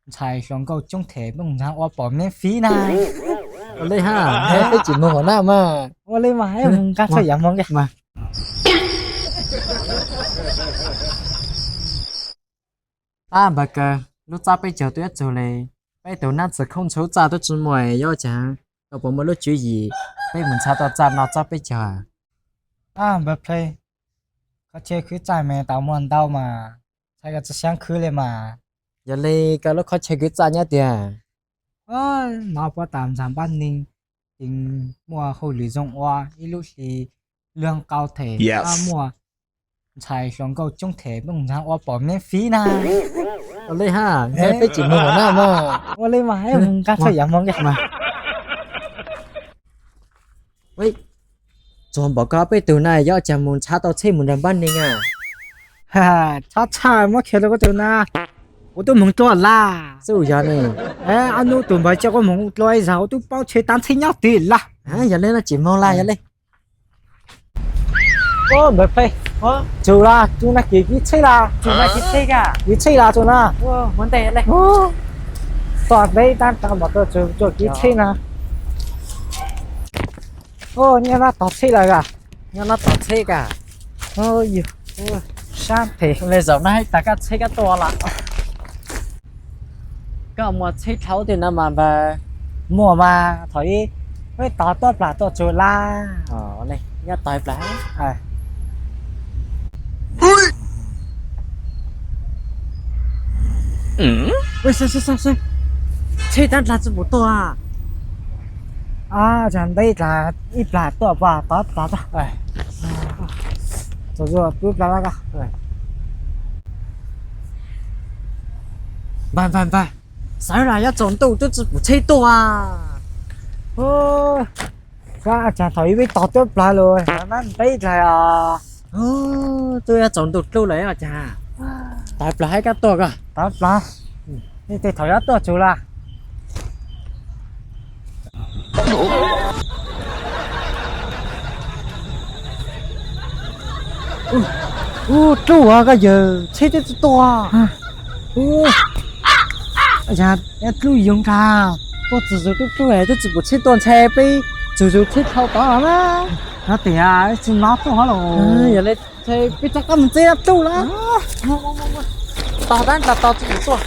ntxhais hluas nkauj coob them peb mus ntxhab ua pom miv fiv na. Ua li ha, peb tsis mus hauv na mas. Ua li mas, nqa txhua yam mus. Ab npawg Kaw, lub txaj peb caug twb yuav txug li, peb tus nab txwv khoob ntxhub txaj twb tsis muaj, yuav ua cas koj puas muaj lub tswv yim peb mus ntxhab tau txaj no txaj peb caug? Ab npawg Plhe, qhov chaw khwv txaj me tau muaj ntau mas, ntshai koj tsis xyaab khwv li mas. Yog li koj lub qhov chaw khwv txaj nyob tiag? Nov puab tas ntxhab npab neeg ces muaj hauj lwm zoo ua ib lub hli luag qau them, muaj ntxhais hluas nkauj coob them peb mus ntxhab ua pom miv fiv na. Ua li ha, peb tsis mus hauv na mas. Ua li mas, nqa txhua yam mus. Txuag npaum koj peb tug na yuav ua cas mus ntxhab tau txheb mus nrog npab neeg a? Txhob txhawj, muab khiav rau koj tus na. Kuv twb moog dlua lawm. Xub yog ne. Ob nub tus npawg coj kuv moog dlua ib zaug, kuv twb paub tsheb taab txheb nyob twg lawm. Yog li no tsis moog lawm, yog li. Npawg Plhe, tsum lawm, tsum na, kiv kiv txheb lawm. Kiv txheb lawm tsum na. Tuaj ntev taab tas mas tuaj tsum kiv txheb na. Nyob no tog txheb lawm a? Nyob no tog txheb a? Sab phem li zaum no tas koj txheb koj tuaj lawm. Koj muaj txheb dlhau twg no mas npawg? Muaj mas, thaum ub peb tog tuaj plag tuaj tsum lawm. Nyob tog plag. Txheb taab dlaag tsi pum tuaj. Ntev dlaag ib plag tuaj, tog plag tuaj. Txheb plag lawm. Npawg, npawg, xav lawm yuav tsaus ntuj twb tsi pum txheb tuaj. Thaum ub peb tog tuaj plag lawm, ntev dlaag os. Twb yuav tsaus ntuj dlub lawm os, cas tog plag hab koj tuaj ko. Tog plag, tej thaum yuav tuaj tsum lawm. Ub, dlub os koj yawg, txheb twb tsi tuaj. Dlub yoov dlaag, tuaj txug zug dlub dlub es twb tsi pum txheb tuaj, ntshai peb txug zug txheb dhau tod na. Nov tias tsi nov tuaj hov los. Yog li peb rov qab mus txheb dlub lawm. Tog taab dlaag tog tsi pum tuaj.